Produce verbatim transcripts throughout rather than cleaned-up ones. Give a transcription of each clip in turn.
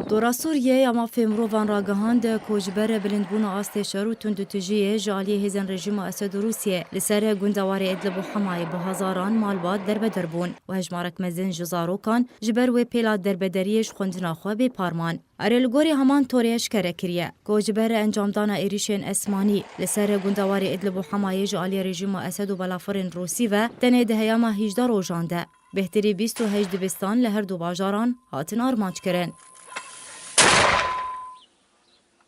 Dora Sûriyê ya Mafê Mirovan ragihand ku ji ber bilindbûna astê şer û tundûtijiyê ji aliyê hêzên rejîma Esed û Rûsiyê li ser gundewarê Idlib û Hemayê bi hezaran malbat derbeder bûn û hejmarek mezin ji zarokan ji ber wê pêla derbedariyê ji xwendina xwe bê par man. Erê, li gorî heman torê eşkere kiriye ku ji ber encamdana êrîşên esmanî li ser gundewarê Idlib û Hemayê ji aliyê rejîma Esed û balafirên Rûsî ve tenê di heyama hîjdeh rojan de bêhtirî bîst û heşt dibistan li her du bajaran hatin armanc kirin.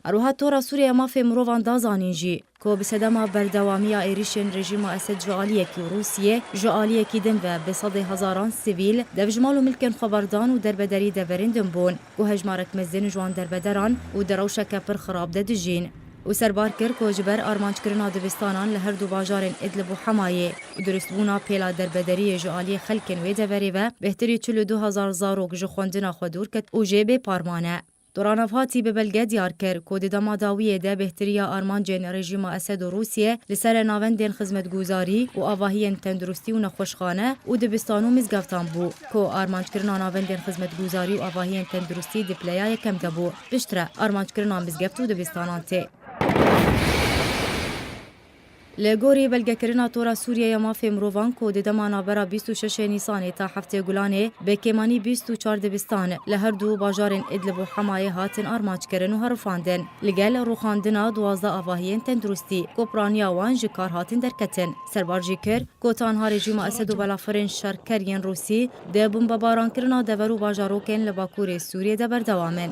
Her wiha Tora Sûriye ya Mafê Mirovan da zanîn jî ku bi sedema berdewamiya êrîşên rejîma Esed ji aliyekî û Rûsiyê ji aliyekî din ve bi sedê hezaran sivîl dev ji mal û milkên xwe berdan û derbederî deverên din bûn ku hejmarek mezin ji wan derbederan û di rewşeke pir xirab de dijîn. Û serbar kir ku ji ber armanckirina dibistanan li her du bajarên Idlib û Hemayê û durustbûna pêla derbederiyê ji aliyê xelkên wê deverê ve bêhtirî çil û du hezar zarok ji xwendina xwe dûr ket û jê bê par mane. Dora Navhatî bi belge diyar kir ku di dema dawiyê de bêhtiriya armancên rejîma Esed û Rûsiyê li ser navendên xizmetguzarî û avahiyên tenduristî û nexweşxane û dibistan û mizgeftan bû ku armanckirina navendên xizmetguzarî û avahiyên tenduristî di pileya yekem de bû. Piştre armanckirina mizgeft û dibistanan tê. Li gorî belgekirina Tora Sûriye ya Mafê Mirovan ku di dema navbera bîst û şeş Nîsanê ta heftê Gulanê bi kêmanî bîst û çar dibistan li her du bajarên Idlib û Hemayê hatin armanc kirin û herifandin. Li gel rûxandina duwazdeh avahiyên tenduristî ku piraniya wan ji kar hatin derketin. Serbar jî kir ku tanha rejîma Esed û balafirên şerker yên Rûsî di bombebaran kirina dever û bajarokên li Bakurê Sûriyê de berdewam in.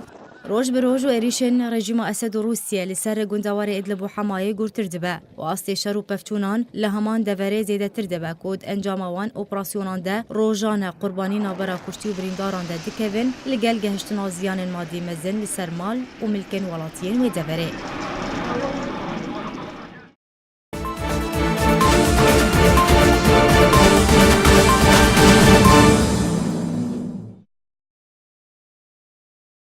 Roj bi roj û êrîşên rejîma Esed û Rûsiyê li ser gundewarê Idlib û Hemayê gurtir dibe û astê şer û pevçûnan li heman deverê zêdetir dibe ku di encama wan operasyonan de rojane qurbanî navbera kuştî û birîndaran de dikevin, li gel gehiştina ziyanên madî mezin li ser mal û milkên welatiyên wê deverê.